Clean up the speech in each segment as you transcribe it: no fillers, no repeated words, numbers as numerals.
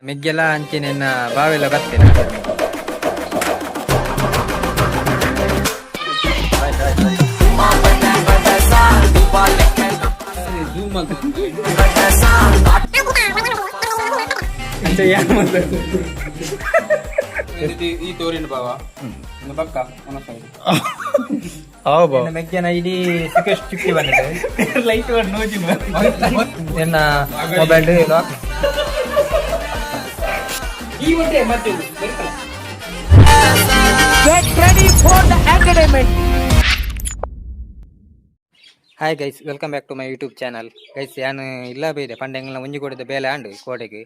ಮೆಗ್ಗೆಲ ಅಂಚೆನೆ ಎನ್ನ ಬಾವೆಲ ಬತ್ತೇನೆ. ಅಂಚ ಯಾನ್ ಮಲ್ತದ್ದು? ಈ ತೋರಿನ ಬಾವ ಪಕ್ಕ. ಎನ್ನ ಮೆಗ್ಗೆನ ಇಡೀ ಸುಖೇಶ್ ಚುಕ್ಕಿ ಬಂದಿದೆ. ಲೈಟ್ ನೋಜಿ. ಎನ್ನ ಮೊಬೈಲ್ ಲಾಕ್. ಈ ಒಟ್ಟೆ ಮತ್ತೆ. Get ready for the entertainment. Hi guys, welcome back to my YouTube channel. Guys, ಯಾನ್ ಇಲ್ಲ ಬೈದೆ ಪಂಡ ಎಂಗ್ಲ ಒಂಜಿ ಕೋಡಿದ ಬೇಲೆ ಆಂಡು ಕೋಡೆಗ್.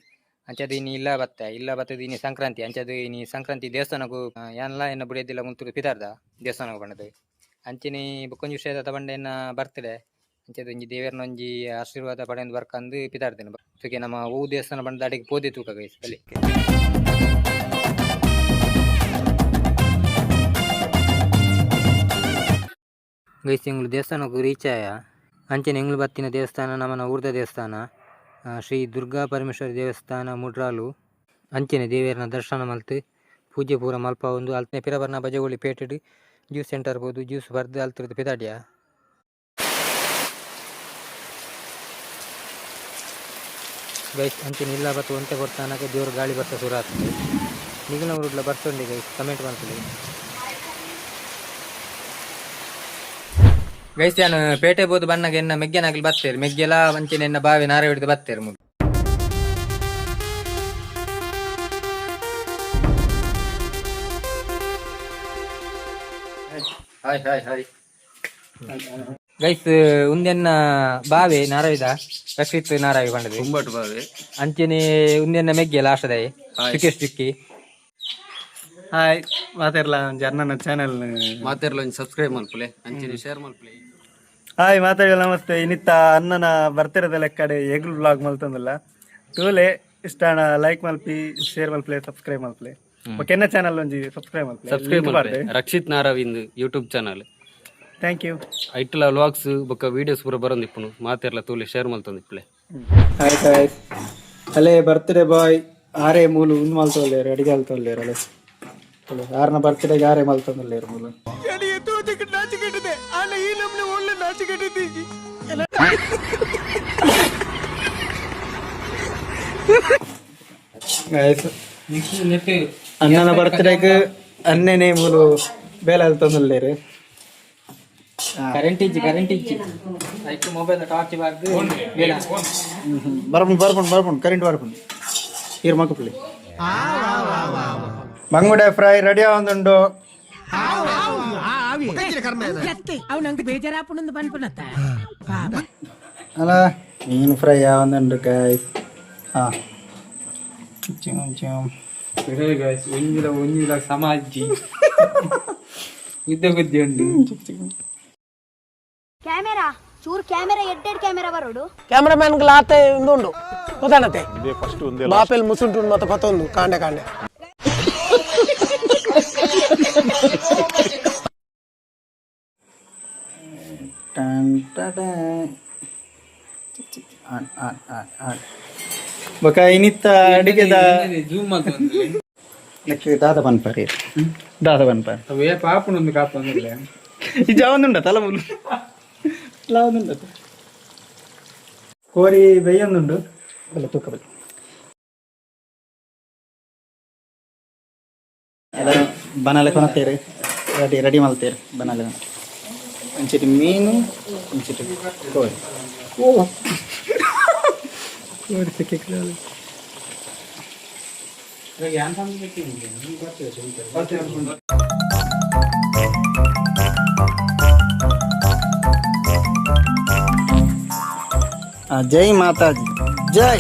ಅಂಚದ ಇನಿ ಇಲ್ಲ ಬತ್ತ ಇಲ್ಲ ಬತ್ತದ. ಇನಿ ಸಂಕ್ರಾಂತಿ. ಅಂಚದ ಇನಿ ಸಂಕ್ರಾಂತಿ ದೇವಸ್ಥಾನಗು ಯಾನ್ಲ ಎನ್ನ ಬುಡಿಯದಿಲ್ಲ ಮುಂತುರು ಪಿದಾರ್ದ ದೇವಸ್ಥಾನಗು ಪಂಡದು. ಅಂಚನೆ ಬೊಕ್ಕೊಂಜಿ ವಿಷಯ ದಾದ ಪಂಡ ಎನ್ನ ಬರ್ತ್ಡೇ. ಅಂಚದ ಒಂಜಿ ದೇವೆರ್ನ ಒಂಜಿ ಆಶೀರ್ವಾದ ಪಡೆಯೊಂದು ಬರ್ಕಂದು ಪಿದಾರ್ದೇನೆ. ತೂಕೆ ನಮ್ಮ ಒವು ದೇವಸ್ಥಾನ ಪಂಡ ಅಡೆಗ್ ಪೋದೆ ತೂಕ ಗೈಸ್, ಬಲೆ. ಗೈಸ್, ಎಂಗ್ಲು ದೇವಸ್ಥಾನಕ್ಕೂ ರೀಚ್ ಆಯ. ಅಂಚನೆ ಎಂಗ್ಲು ಬತ್ತಿನ ದೇವಸ್ಥಾನ ನಮ್ಮನ ಊರ್ದ ದೇವಸ್ಥಾನ, ಶ್ರೀ ದುರ್ಗಾ ಪರಮೇಶ್ವರಿ ದೇವಸ್ಥಾನ ಮುಡ್ರಾಲು. ಅಂಚನೆ ದೇವೆರ್ನ ದರ್ಶನ ಮಲ್ತು ಪೂಜೆ ಪೂರ ಮಲ್ಪ ಒಂದು ಅಲ್ತನೆ ಪಿರಬರ್ನ ಬಜಗೋಳಿ ಪೇಟೆಡ್ ಜ್ಯೂಸ್ ಸೆಂಟರ್ ಪೋದು ಜ್ಯೂಸ್ ಬರ್ದು ಅಲ್ತಿರ್ದು ಪಿದಾಡ್ಯ. ಗೈಸ್, ಅಂಚನೆ ಇಲ್ಲ ಬತ್ತು ಒಂತೆ ಕೊಡ್ತಾನಕ ದೇವ್ರ ಗಾಳಿ ಬರ್ತ ಶುರು ಆಗ್ತದೆ. ನಿಗಲ ಊರುಡ್ಲ ಬರ್ತುಂಡೆ ಗೈಸ್, ಕಮೆಂಟ್ ಮಾಡ್ಕೊಳ್ಳಿ. ಗೈಸ್, ಯಾನ್ ಪೇಟೆ ಬೋದು ಬಣ್ಣಗೆ ಎನ್ನ ಮೆಗ್ಗೆನಾಗಲಿ ಬತ್ತೇರು. ಮೆಗ್ಗೆಲ ಅಂಚನೆ ಎನ್ನ ಬಾವಿ ನಾರ ಹಿಡಿದು ಬತ್ತೇರು ಮುಗಿ. Hi hi hi. Guys, ಉಂದೆನ್ನ ಬಾವೆ ನಾರವಿದ ರಕ್ಷಿತ್ ನಾರಾವಿ ಪಂಡದು. ಕುಂಬಟ್ ಬಾವೆ. ಅಂಚನೆ ಉಂದೆನ್ನ ಮೆಗ್ಗೆ ಲಾಸ್ಟದಾಯಿ ಸುಕೇಶ್ ಚುಕ್ಕಿ. ಹಾಯ್ ಮಾತಾಡ್ಲ ಒಂಜಿ ಅಣ್ಣನ ಚಾನೆಲ್. ಮಾತೆರ್ಲ ಒಂಜಿ ಸಬ್ಸ್ಕ್ರೈಬ್ ಮಲ್ಪುಲೆ, ಅಂಚನೆ ಶೇರ್ ಮಲ್ಪುಲೆ. ಹಾಯ್ ಮಾತಾಡಿಲ್ಲ, ನಮಸ್ತೆ. ಇನ್ನಿತ್ತ ಅಣ್ಣನ ಬರ್ತಿರೋದ ಲೆಕ್ಕಡೆ ಎಗ್ಲು ಬ್ಲಾಗ್ ಮಲ್ತಂದಿಲ್ಲ. ತೂಲೆ, ಇಷ್ಟಾಣ ಲೈಕ್ ಮಲ್ಪಿ, ಶೇರ್ ಮಲ್ಪಲೆ, ಸಬ್ಸ್ಕ್ರೈಬ್ ಮಲ್ಪಲೆ. ಓಕೆ, ಎನ್ನ ಚಾನಲ್ ಒಂಜಿ ಸಬ್ಸ್ಕ್ರೈಬ್ ಮಲ್ಪಲೆ. ಸಬ್ಸ್ಕ್ರೈಬ್ ಮಲ್ಪಲೆ, ರಕ್ಷಿತ್ ನಾರಾವಿಂದ್ ಯೂಟ್ಯೂಬ್ ಚಾನಲ್. Thank you. ಐಟ್ಲ ವ್ಲಾಗ್ಸ್ ಬೊಕ್ಕ ವೀಡಿಯೋಸ್ ಪೂರ ಬರೋಂದಿಪ್ಪುನು. ಮಾತೆರ್ಲ ತೂಲೆ, ಶೇರ್ ಮಲ್ತೊಂದಿಪ್ಪುಲೆ. ಹಾಯ್ ಗಾಯ್ಸ್, ಅಲ್ಲೇ ಬರ್ತ್ಡೇ ಬಾಯ್ ಆರೇ ಮೂಲು ಉಂದು ಮಲ್ತೊಲ್ಲೇರು, ಅಡಿಗೆ ಮಲ್ತೊಲ್ಲೇರು. ಅಲ್ಲೇ ಅಲ್ಲೇ ಆರ್ನ ಬರ್ತ್ಡೇಗೆ ಆರೇ ಮಲ್ತೊಂದುಲ್ಲೇರು ಮೂಲು. ಗಾಯ್ಸ್, ಅಣ್ಣನ ಬರ್ತ್ಡೇಗೆ ಅನ್ನನೇ ಮೂಲು ಬೇಲೆ ಅಲ್ತೊಂದುಲ್ಲೇರು. ಕರೆಂಟ್ ಇಜ್ಜಿ, ಕರೆಂಟ್ ಇಜ್ಜಿ. ಐಕ್ ಮೊಬೈಲ್ ಟಾರ್ಚ್ ಬಾರ್ದು ಬೇಡ. ಬರ್ಪುಂಡು ಬರ್ಪುಂಡು ಬರ್ಪುಂಡು, ಕರೆಂಟ್ ಬರ್ಪುಂಡು. ಈರ್ ಮಕ್ಕಪ್ಲಿ ಬಂಗುಡೆ ಫ್ರೈ ರೆಡಿ ಆವೊಂದುಂಡು. ಅವ್ ನಂಗೆ ಬೇಜಾರಾಪುಣಂದು ಪನ್ಪುನತ್ತ. ಅಲ್ಲ, ಮೀನು ಫ್ರೈ ಆವೊಂದುಂಡು ಗಾಯ್ಸ್. ಹಾ ಚುಮ್ ಚುಮ್. ಗೈಸ್, ಒಂಜಿಲ ಒಂಜಿಲ ಸಮಾಜಿ ಉದ್ದ ಗುದ್ದಿ ಉಂಡು. ಕ್ಯಾಮೆರಾ ಚೂರು, ಕ್ಯಾಮೆರಾ ಎಡ್ಡೆಡ್ ಕ್ಯಾಮೆರಾ ಬರೋಡು. ಕ್ಯಾಮ್ರಾಮ್ಯಾನ್ ಆತೆ ಉಂಡು ಗೊತ್ತಾನತೆ. ಬಾಪೆಲ್ ಮುಸುಂಟು ಮತ್ತೆ ಪತ್ತೊಂದು ಕಾಂಡೆ ಕಾಂಡೆ. ಟನ್ ಟಡನ್. ಚಿಕ್ ಚಿಕ್ ಆನ್ ಆನ್ ಆನ್ ಆನ್. ಬೊಕ ಇನ್ನಿತ್ತ ಅಡಿಗೆದ ಜೂಮ್ ಮಲ್ತೊಂದು. ನೆಕ್ಕ್ ದಾದ ಪನ್ಪರಿ, ದಾದ ಪನ್ಪರ್? ಅವೇ ಪಾಪುನೊಂದು ಕಾಪೊಂದಿಲ್ಲ. ಈ ಜಾವೊಂದುಂಡ ತಲ ಮುಲು ಲಾವೊಂದುಂಡ. ಕೋರಿ ಬೆಯ್ಯೊಂದುಂಡು. ಬಲ್ಲ ತೂಕ ಬಲ್ಲ. ಎಲ್ಲ ಬನಾಲೆ ಕೊನತ್ತೇರು, ರೆಡಿ ರೆಡಿ ಮಲ್ತೇರು. ಬನಾಲೆ ಒಂಚಿಟಿ ಮೀನು, ಒಂಚಿಟಿ ಕೋರಿ. ಓ ಕೋರಿ ಸಿಕ್ಕಿ. ಜೈ ಮಾತಾಜಿ ಜೈ.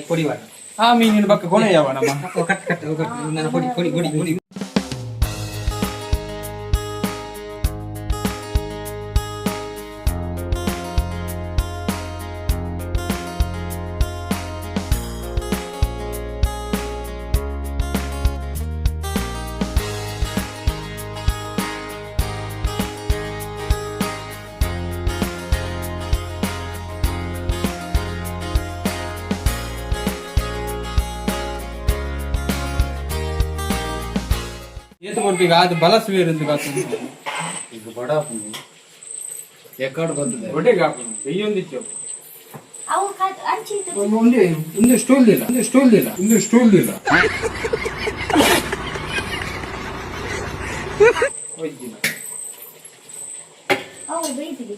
ಪೊಡಿ ಬಾಡ. ಆ ಮೀನಿನ ಬಕ್ಕ ಕೊನೆ ಯಾವ ನಮ್ಮ. ಕಟ್ ಕಟ್ ಕಟ್, ನನ್ನ ಪೊಡಿ ಪೊಡಿ ಪೊಡಿ ಪೊಡಿ. ಅವು ಅಂಚಿ ಅವು ಬೈದಿದೆ.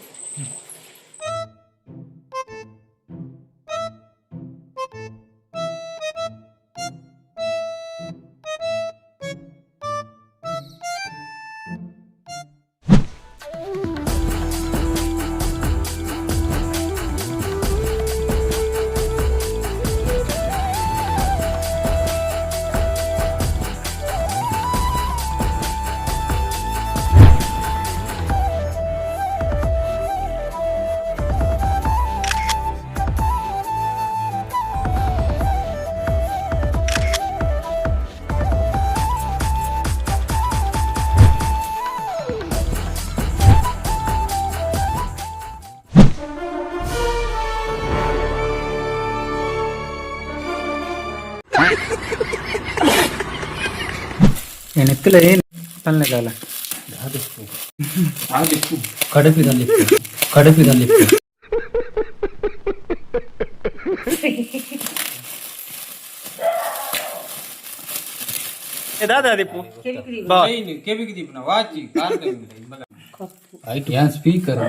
ನೆತ್ತಿಲ ಏನು ಪಲ್ಲೆಗಾಲ. ಕಡುಪಿದಲ್ಲಿ ಕಡುಪಿದಲ್ಲಿ. ದಾದಾ ದೀಪು. ಸ್ಪೀಕರ್.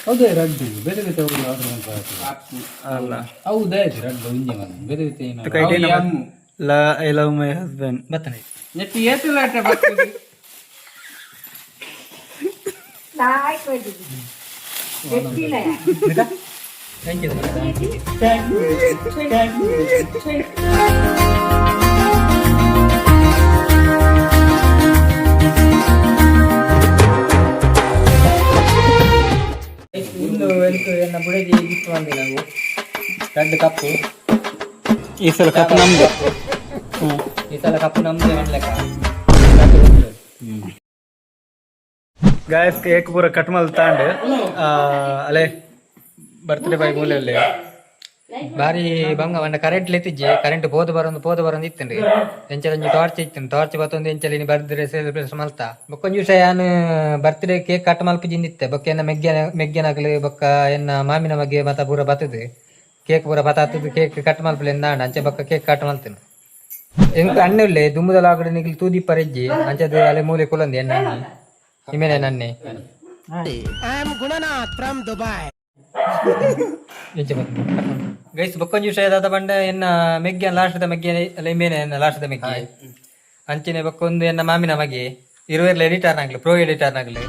ಹೌದೇ, ರಡ್ಡು ಬೇರೆ ಬೇರೆ ಆರ್ಡರ್. ಅಲ್ಲ. ಹೌದಾ, ರಡ್ಡು ಒಂಜಿ ಬೇರೆ ಬೇರೆ. ಲಾ I love my husband. ಬತ್ತನೆ. Thank you. ಇಂದು ಎಂತ ಎನ್ನ ಬುಡದಿ ಗಿಫ್ಟ್ ಬಂದೆ ನಾವು ರಡ್ಡು ಕಪ್ಪು. ಈ ಸಲ ಕಪ್ ನಮ್ದು. ಈ ಸಲ ಕಪ್ಪು ನಮ್ದೇ ಮಾಡ್ಲೆಕ್ಕ. ಗಾಯಸ್, ಕೇಕ್ ಪೂರ ಕಟ್ ಮಲ್ತಾಂಡ್. ಅಲೆ ಬರ್ತ್ಡೇ ಬಾಯ್ ಮೂಲೆಯಲ್ಲಿ. ಬಾರಿ ಬಂಗ ಬಂಡ ಕರೆಂಟ್ ಲೆತ್ತಿಜ್ಜೆ. ಕರೆಂಟ್ ಪೋದು ಬರೊಂದು ಪೋದು ಬರೊಂದು ಇತ್ತುಂಡು. ಎಂಚಲ ಒಂಜಿ ಟಾರ್ಚ್ ಇತ್ತು, ಟಾರ್ಚ್ ಬತ್ತೊಂದು. ಎಂಚಲ ಇನಿ ಬರ್ತ್ಡೇ ಸೆಲೆಬ್ರೇಷನ್ ಮಲ್ತ. ಬೊಕ್ಕ ಒಂಜಿ ವಿಷಯ, ಯಾನ್ ಬರ್ತ್ಡೇ ಕೇಕ್ ಕಟ್ ಮಲ್ಪುಜಿಂದಿತ್ತೆ. ಬೊಕ್ಕ ಎನ್ನ ಮೆಗ್ಗೆನ ಮೆಗ್ಗೆನಕಲು ಬೊಕ್ಕ ಎನ್ನ ಮಾಮಿನ ಬಗ್ಗೆ ಮತ ಪೂರ ಬತ್ತದು ಕೇಕ್ ಪೂರ ಬತ್ತಾತದು ಕೇಕ್ ಕಟ್ ಮಲ್ಪಲೆ ಎಂದಾಂಡ. ಅಂಚೆ ಬೊಕ್ಕ ಕೇಕ್ ಕಟ್ ಮಲ್ತೇನೆ. ಎಂಕ್ ಅಣ್ಣೆ ಉಲ್ಲೆ ದುಂಬುದಲ ಆಕಡೆ ನಿಕ್ಲು ತೂದಿಪ್ಪರ ಇಜ್ಜಿ. ಅಂಚದ ಅಲೆ ಮೂಲೆ ಕುಲಂದಿ ಎನ್ನ ಅಣ್ಣೆ ಇಮೇನೆ ನನ್ನೆ. I am Gunanath from Dubai. ಎಂಚ ಗೈಸ್, ಬೊಕ್ಕೊಂಜಿ ವಿಷಯ ದಾದ ಪಂಡ, ಎನ್ನ ಮೆಗ್ಗೆ ಲಾಸ್ಟ್ದ ಮೆಗ್ಗೆ ಅಲ್ಲ, ಇಮೇನೆ ಎನ್ನ ಲಾಸ್ಟ್ದ ಮೆಗ್ಗೆ. ಅಂಚನೆ ಬೊಕ್ಕೊಂದು ಎನ್ನ ಮಾಮಿನ ಮಗೆ. ಇರುವೆರ್ಲ ಎಡಿಟರ್ ನಾಗ್ಲು, ಪ್ರೋ ಎಡಿಟರ್ ನಾಗ್ಲು.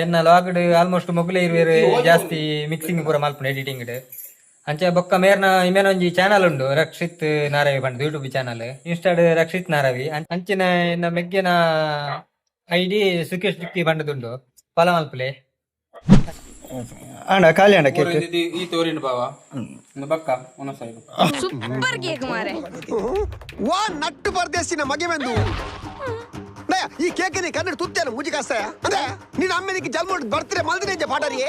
ಎನ್ನ ಲಾಗ್ಡ್ ಆಲ್ಮೋಸ್ಟ್ ಮೊಗ್ಲೆ ಇರುವೆರು ಜಾಸ್ತಿ ಮಿಕ್ಸಿಂಗ್ ಪೂರ ಮಲ್ಪುಂಡು ಎಡಿಟಿಂಗ್. ಅಂಚೆ ಬೊಕ್ಕ ಮೇರ್ನ ಇಮೇನ ಒಂಜಿ ಚಾನಲ್ ಉಂಡು, ರಕ್ಷಿತ್ ನಾರವಿ ಪಂಡ್ ಯೂಟ್ಯೂಬ್ ಚಾನಲ್. ಇನ್ಸ್ಟಾಡ್ ರಕ್ಷಿತ್ ನಾರವಿ. ಅಂಚಿನ ಎನ್ನ ಮೆಗ್ಗೆನ ಐಡಿ ಸುಕೇಶ್ ಜುಕ್ಕಿ ಬಂಡದುಂಡು, ಫಲ ಮಲ್ಪಲೆ. ಅಣ್ಣ, ಖಾಲಿ ಅಣ್ಣ ಕೇಕ್. ಈ ತೋರಿನ ಬಾವ ಬಕ್ಕ ಒನಸಾಯಿ. ಸೂಪರ್ ಕೇಕ್ ಮಾರೆ. ವಾ ನಟ್ಟು ಪರದೇಶಿನ ಮಗೆವೆಂದು ಈ ಕೇಕ್ ನೀ ಕನ್ನಡ ತುತ್ತೇನು ಮುಜಿ ಕಾಸ್ತಾಯ ಅಂದ್ರೆ ನೀನು ಅಮ್ಮೆನಿಗೆ ಜನ್ಮ ಬರ್ತಾರೆ ಮಲ್ದಿನ ಪಾಠರಿಗೆ.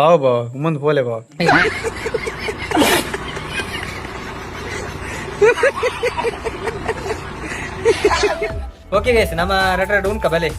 ಆವ್ ಬಾವ, ಮುಂದೆ ಪೋಲೆ ಬಾವ. ಓಕೆ ಗೈಸ್, ನಮ್ಮ ರಟ ಉಂಕ ಬಲೆ.